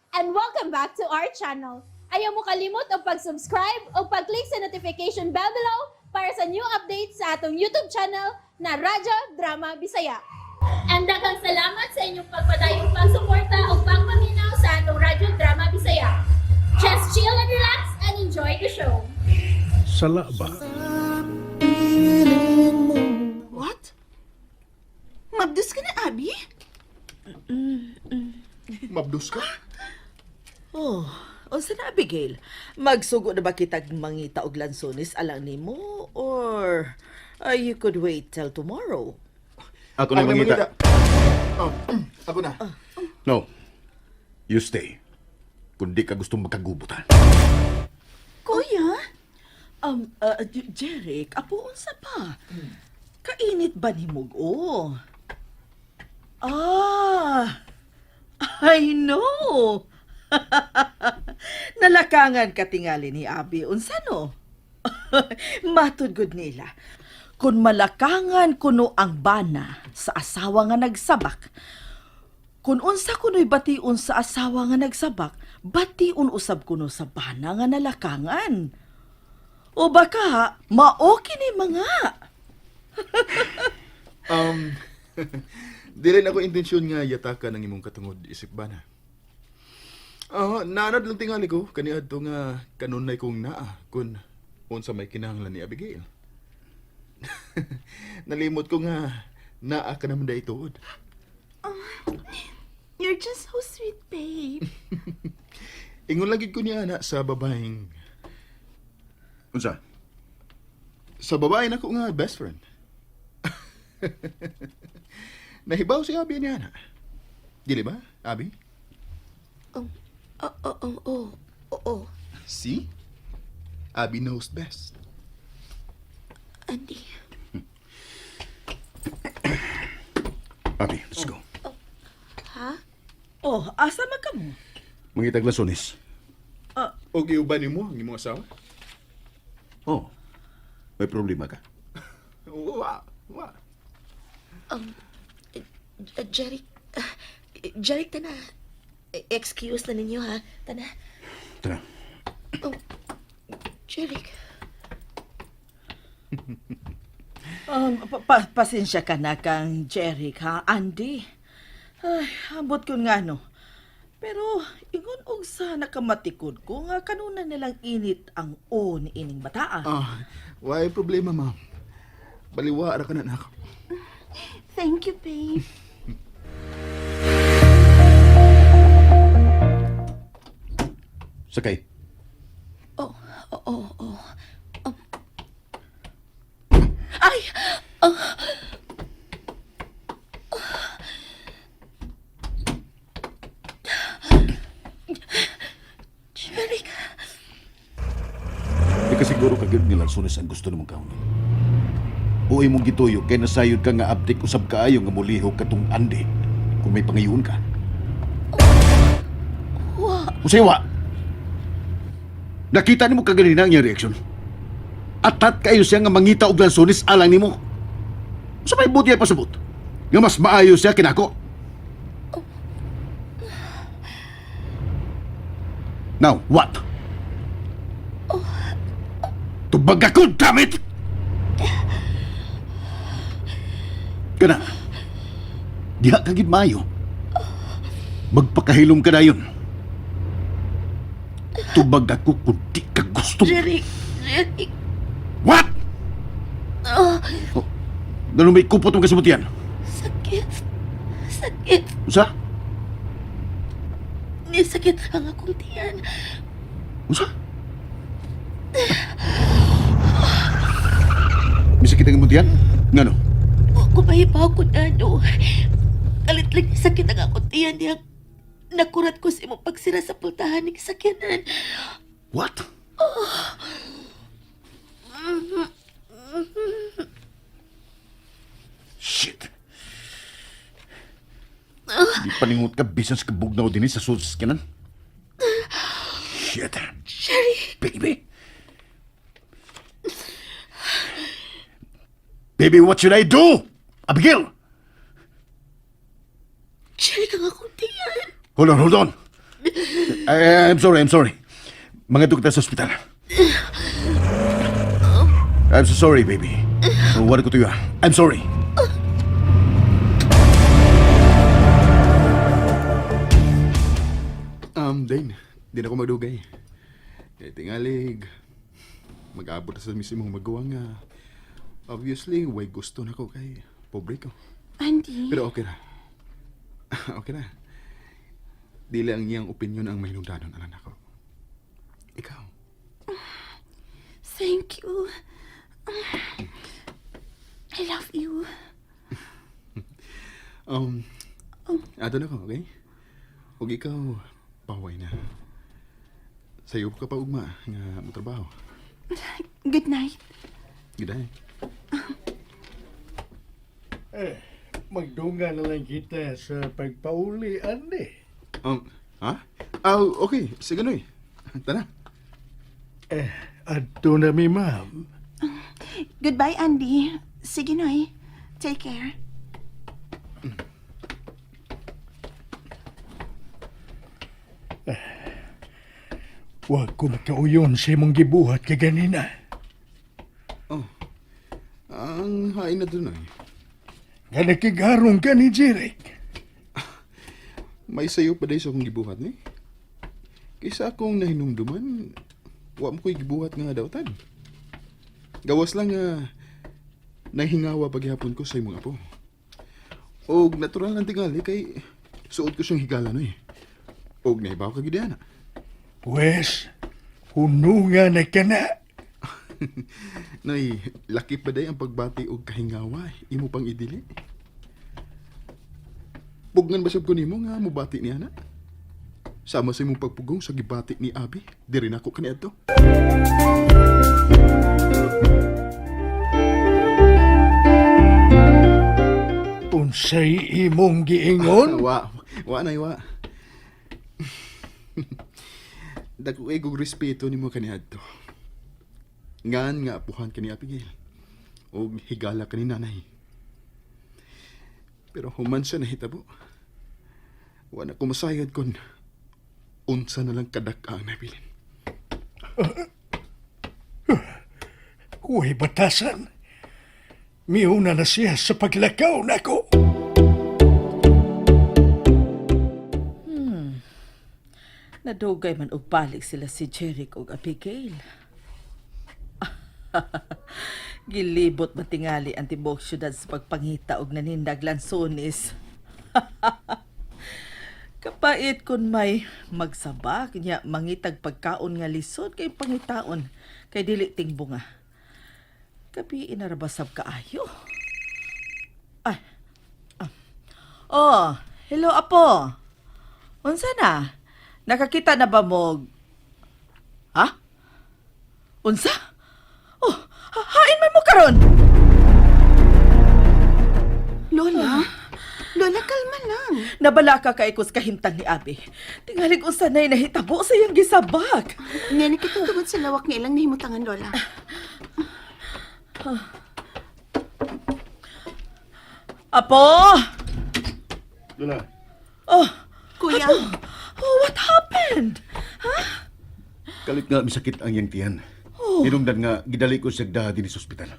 And welcome back to our channel. Ayaw mo kalimot og pag-subscribe o pag-click sa notification bell below para sa new updates sa atong YouTube channel na Radyo Drama Bisaya. And daghang salamat sa inyong pagpadayong pagsuporta o pagpaminaw sa atong Radyo Drama Bisaya. Just chill and relax and enjoy the show. Sala ba? What? Mabdus ka na, Abby? Mabdus ka? Oh, unsa na, Abigail? Magsugo na ba kitag mangita og lansones alang nimo or you could wait till tomorrow? Ako na Ako na mangita. Oh, ako na. No. You stay. Kung di ka gustong magkagubutan. Kuya? Jeric, apo unsa pa? Kainit ba ni o? Ah, I know. Nalakangan ka tingali ni Abi, unsa no? Matud gud nila. Kung malakangan kuno ang bana sa asawa nga nagsabak, kung unsa kuno'y bation sa asawa nga nagsabak, bation usab kuno sa bana nga nalakangan. O baka mao kini mga. Dili na ko intensyon nga yataka ng imong katungod isip ba na. Ah, naanad lang tingali ko kaniadto nga kanunay kong naa kun unsa may kinahanglan ni Abigail. Nalimot ko nga naa ka naman dai tuod. You're just so sweet, babe. Ingon lang gid ko niya ana sa babaeng Unsa? sa babae nako nga best friend. Nahibaw si Abby niya ana. Dili ba, Abby? Oh. See? Abby knows best. Andy. Abi, let's go. Ha? Oh, asa man ka mo? Mangitag lansones. Og iuban nimo ang imong asawa? Oh. May problema ka? Wa, wa. Jeric. Jeric, tana. Excuse na ninyo, ha? Tana. Tara. Oh, Jeric. Pasensya ka na kang Jeric, ha, Andy. Ay, ambot ko nga no. Pero ingon og sa nakamatikod ko nga kanuna nilang init ang o ni ining bataa. Ah, why problema, ma'am? Baliwa ra ka na nako. Thank you, babe. Sakay. Oh. Ay! Oh. Jeric. Di ka siguro kagid nga lansones ang gusto nimong kaunon. O imong gituyo kay nasayod ka nga abdik usab kaayo nga mulihok katong Andy kung may pangayoon ka. Wa. Unsay wa? Nakita nimo kaganina ang iyang reaksyon. Atat kayo siya nga mangita og lansones alang nimo. Sa may buti ay pasabot nga mas maayo siya kinako. Now, what? Tubag ako, damn it! Kana, diha ka gid maayo. Magpakahilom ka dayon. Tubag ako kung di ka gusto. Jeric. Jeric. What? Oh, Oh, ganun may kupot mong kasabutian. sakit. Sakit. Unsa? Nisakit ang akong tiyan. Unsa? Misakit ang imong tiyan? Ngano? Wa ko mahibaw kung ano. Kalit lang sakit ang akong tiyan niya. Nakurat ko sa imong pagsira sa pultahan ng sakyanan. What? Shit! Di paningot ka bisan sa kabugnaw din sa sulod sa sakyanan. Shit! Jerry! Baby! Baby, what should I do? Abigail! Jerry, ang akong tiyan. Hold on, hold on. I'm sorry, I'm sorry. Mangadto kita sa ospital. I'm so sorry, baby. Wala ko tuyo. I'm sorry. Dane, di na ko magdugay. Kay tingalig, mag-abot na sa mismong magawa nga. Obviously, way gusto na ko kay pobre ko. Andy, Pero okay ra. Okay ra. Dili ang iyang opinion ang mahinungdanon alang nako. Ikaw. Thank you. I love you. Ato na ko, okay? Ug ikaw, paway na. Sayo ka pa ugma nga mo trabaho. Good night. Good night. Eh, magdunga na lang kita sa pagpauli, Andy. Ha? Ah, okay. Sige, Noy. Tara. Eh, adto na mi, ma'am. Goodbye, Andy. Sige, Noy. Take care. Huwag ko makauyon sa imong gibuhat kaganina. Oh. Ang hain na doon ay. Nga nakigarong ka ni Jeric. May sayo pa day sa akong gibuhat ni. Kaysa akong nahinumduman, wa mo ko'y gibuhat nga dautan. Gawas lang nga nahingawa paghihapon ko sa imong apo. Og natural ang tingali kay suod ko siyang higala noy. Og nahibaw ka gid ana. Pwes, hununga na ka na. Nay, laki pa day ang pagbati og kahingawa, imo pang idili. Pugnan ba sab ko nimo nga mobati niya na? Sama sa imong pagpugong sa gibati ni Abi, diri nako kaniadto. Unsay imong giingon? Wa, wa na wa. Dako kay kog respeto nimo kaniadto. Ngan nga apuhan kani Abigail. Og higala kani nanay. Pero human siya nahitabo. Wa na ko masayod kon unsa na lang kadak ang nabilin. Uy, batasan. Miuna na siya sa paglakaw nako. Nadugay man og balik sila si Jeric og Abigail. Gilibot man tingali ang tibuok syudad sa pagpangita og nanindag lansones. Kapait kun may magsabak nya mangitag pagkaon nga lisod kay pangitaon kay dili tingbunga. Kabi inarabasab kaayo. Ay. Ah. Oh, hello apo. Unsa na? Nakakita na ba mo? Ha? Unsa? Oh, hain man mo karon. Lola? Lola, kalma lang. Nabala ka kay kus kahimtang ni Abi. Tingalig unsa nay nahitabo sa iyang gisabak. Nene, kita tungod sa lawak nga ilang nahimutangan, Lola. Apo! Lola. Oh, Kuya, oh, what happened? Kalit nga misakit ang iyang tiyan. Oh. Hinungdan nga gidali ko siya daha dinhi sa ospital.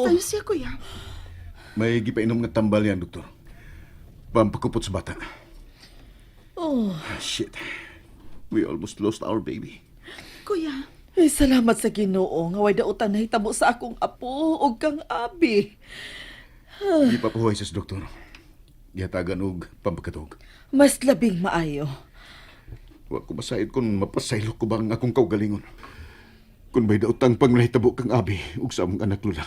kumusta na siya, Kuya? May gipainom nga tambal yan, doktor. Pampakupot sa bata. Oh, Ah, shit. We almost lost our baby. Kuya, eh, salamat sa Ginoo nga way dautan nahitabo sa akong apo ug kang Abi. Di pa puhuay sa doktor. Gihatagan og pampakatog. Mas labing maayo. Wa ko masayod kung mapasaylo ko ba ang akong kaugalingon. Kung may daotang pang nahitabo kang abi ug sa among anak Lola.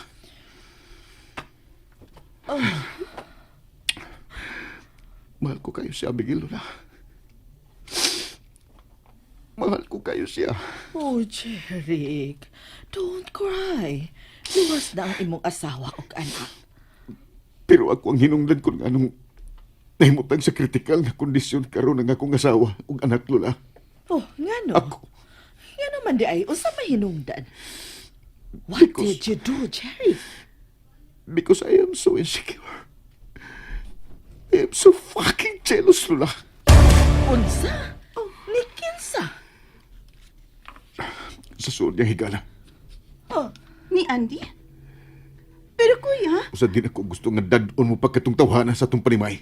Mahal ko kayo si Abigail, Lola. Mahal ko kayo siya. Oh, Jeric, don't cry. Luwas na ang imong asawa ug anak. Pero ako ang hinungdan kung anong nahimutang sa kritikal nga kondisyon karon ang akong asawa ug anak, Lola. Oh, ngano? Ako. Ngano man di ay unsa mahinungdan? What did you do, Jerry? Because I am so insecure. I am so fucking jealous, Lola. Unsa? Ni Sa suod niyang higala. Ni Andy? Pero kuya, Usa din ako gusto nga dad-on mo pagkatong tawhana sa atong panimay.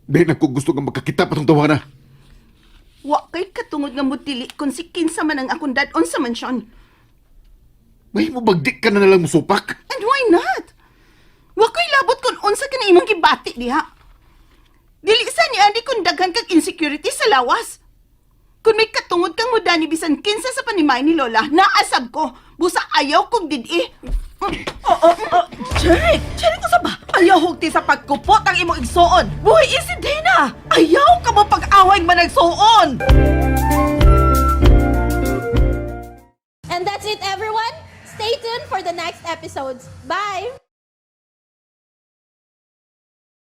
Din ako gusto nga makakita pa tong tawhana. wa kay katungod nga mutili kung si kinsa man ang akong dad-on sa mansyon. May mo bagdik ka na nalang musupak. And why not? Wa ko'y labot kung unsa ka na imong gibati diha. Dili sa ni Andy kung daghan kag insecurity sa lawas. Kung may katungod kang mudani bisan kinsa sa panimay ni Lola, naasab ko. Busa ayaw kog didi. Oh, Jeric! Jeric, usa ba? Ayaw hugti sa pagkupot ang imong igsuon. Buhi isi Dina! Ayaw ka mo pag-away managsuon! And that's it, everyone. Stay tuned for the next episodes. Bye!